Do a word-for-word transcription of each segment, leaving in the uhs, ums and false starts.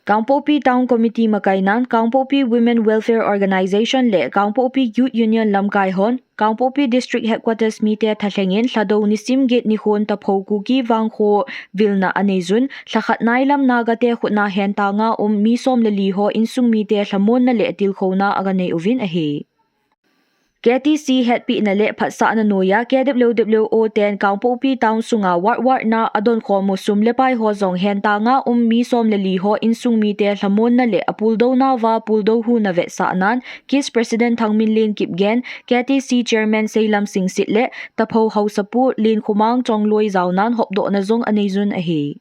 Kangpokpi Town Committee makainan, Kangpokpi Women Welfare Organization le Kangpokpi Youth Union lamkai hon, Kangpokpi District Headquarters mite thalhengin Lhadou nisim get nikhon Taphou Kuki vangkho vilna aneiyun, lhakhat nailam Naga te khutna hentanga um mi som le li ho insung mite lhamonna le tilkhouna aganei uvin ahi. K T C hetpina le phatsahna noiya K W W O ten Kangpokpi Town sunga ward ward na adonkhom u sum le pai ho jong hentanga um mi som le li ho insung mite lhamonna le apuldouna uva puldou huna vetsahnan, KIS President Thangminlen Kipgen, K T C Chairman Seilam Singsit le Taphou Haosapu Lenkhomang Chongloi jaonan hopdohna jong aneiyun ahi.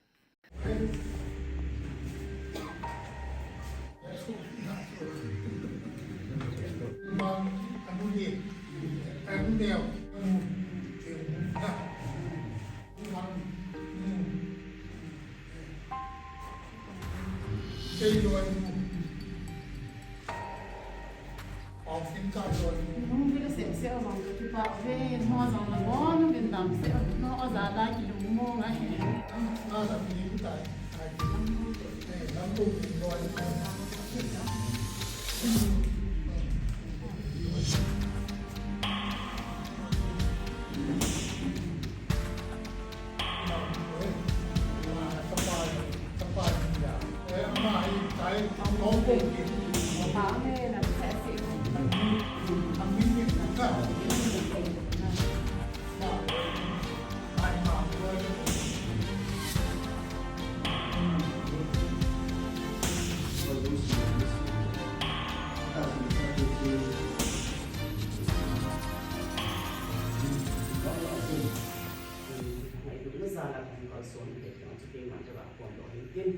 Ngaidutna jal a kahung kalson u te, chuteng man kaga phondoh ahin tin.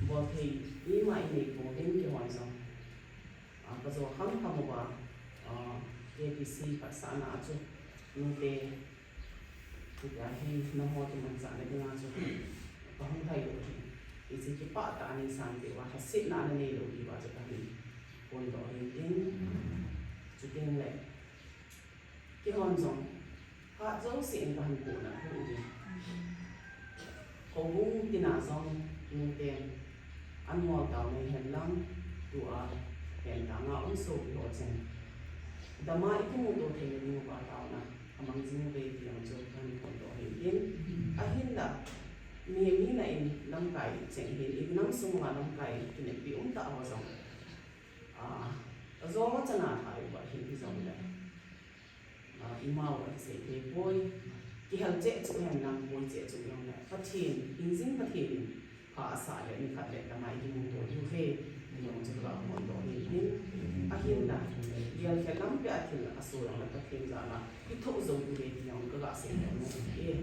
Bolthei ima inei pouvin, keihon jong, ah, kajo kham kham uva, ah, K T C phatsahna a chu nute, hitia hi nangho kimanchahna dinga chu kahung lhai u ahi. Hiche kipah tah a nei sangpeh uva, lhasetna nanei lou diuva chu kahin phondoh ahin tin. Chuteng le keihon jong phat jouse in kahin pohna thu uvin, houbung tina jong nuten anmol taona hihen lang, tua hentanga um sopi ho cheng dama ikimuto theina diuva taona amang jing uve ti jong chu kahin phondoh ahin tin. Ahinla, mi, mi na in lamkai cheng hin, inam sunga lamkai kineppi umtah ho jong, ah, ajo chana lhai uva hin hijongle, ah, ima uva kisei thei poi. Kihel cheh chu hen lang, poi cheh chu jongle, Pathen, hingjing Pathen in pha asah le nikhat le dama ikimuto diu ahi, ti jong chu kaga phondoh ahin tin. Ahinla, gelkhen lampi a thil aso jongle Pathen jal a kithoh jou diu ahi ti jong kaga seidoh nom e.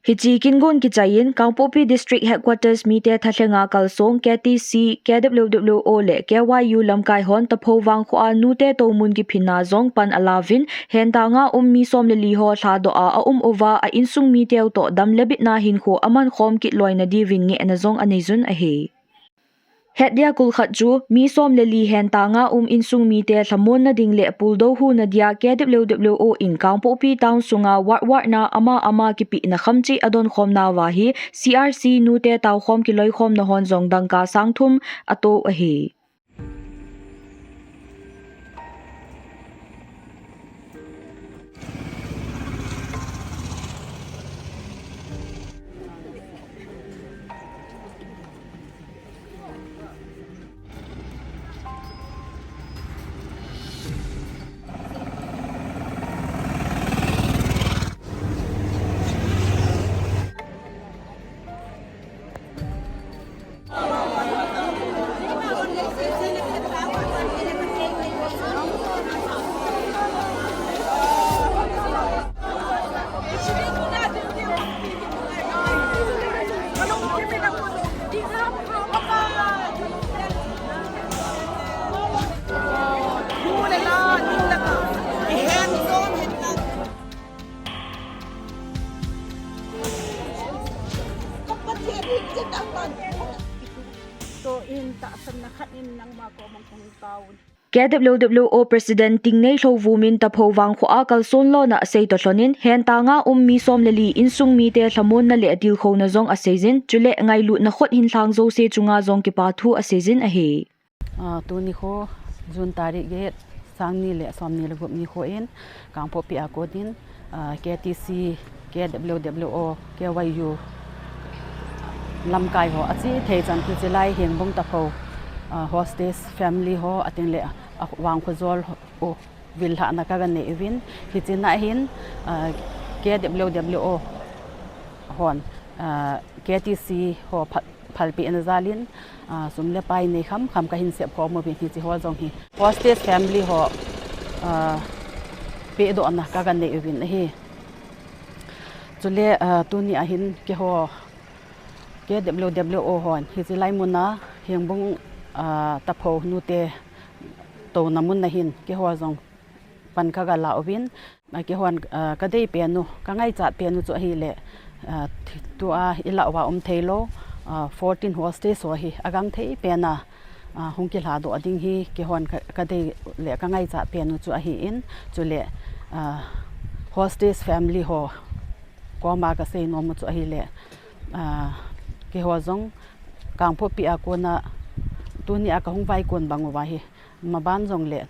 Hiche kin gon kichai in, Kangpokpi District Headquarters mite thalhenga kalsong K T C, K W W O le K Y U lamkai hon Taphou vangkho a nute toumun kiphinna jong pan alauvin, hentanga um mi som le li ho lhadoh a aum uva a insung miteu toh dam le bitna hinkho amankhom kit loina diuvin ngehna jong aneiyun ahi. Hetdia kul khat chu, mi som le li hentanga um insung mite lhamonna ding le puldou huna dia K W W O in Kangpokpi Town sunga ward ward na ama ama kipehna khamcheh adonkhomna uva hi C R C nute taokhom kiloikhomna hon jong dangka sang thum ato ahi. Toh in tahsanna khat in nangma koma kahung taovin. K K W W O President Tingnei Lhouvum in Tapho vangkho a kalson lona asei toh lhonin, hentanga um mi som le li insung mite lhamonna le atilkhouna jong aseijin, chule ngailutna khut hinlhang jouse chunga jong kipa thu aseijin ahi. Ah, tuni kho June tarik get, sang ni le som ni le gup ni kho in, Kangpokpi a konin, ah, K T C, K W W O, K Y U lamkai ho achi thei chan kichi lai Hengbung Tapho, ah, hostage family ho ating le, ah, vangkho jol ho, oh, vil lhahna kaga nei uvin, hichina hin, ah, K W W O hon, ah, K T C ho phat phalpehna jalin, ah, sum le pai nei kham kham kahin sep khom uvin hichi ho jong hi. Hostage family ho, ah, pehdohna kaga nei uvin ahi. Chule, ah, tuni ahin keiho K W W O hon hichi lai muna Hengbung, ah, Tapho nute touna mun ahin keiho jong pan kaga la uvin, ah, keihon, ah, kadei penu, kangaichat penu chu ahile, ah, thi-, tua ilah uva um theilou, ah, fourteen hostage ho hi agang thei pena, ah, hung kilhadoh ding hi keihon ka, kadei le kangaichat penu chu ahin, chule, ah, hostage family ho koma kasei nom u chu ahile, ah, keiho jong Kangpokpi a kona tuni a kahung vaikon bang uva hi, maban jongle,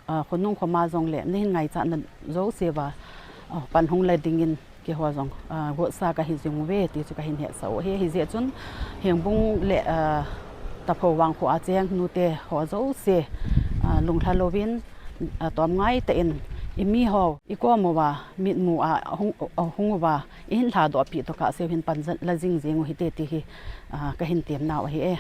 ah, khonung khoma jongle, nahin ngaichatna jouse uva, ah, pan hung la dingin keiho jong, ah, gotsa kahi jing uve ti chu kahin hetsah u ahi. Hijeh chun Hengbung le, ah, Tapho vangkho a cheng nute ho jouse, ah, lunglha louvin, ah, tomngai tah in i mi ho i kom uva mitmu a hung, ah, hung uva i hin lhadoh pi tokah seu hin pan la jing jing u hite ti hi, ah, kahin temnau ahi e.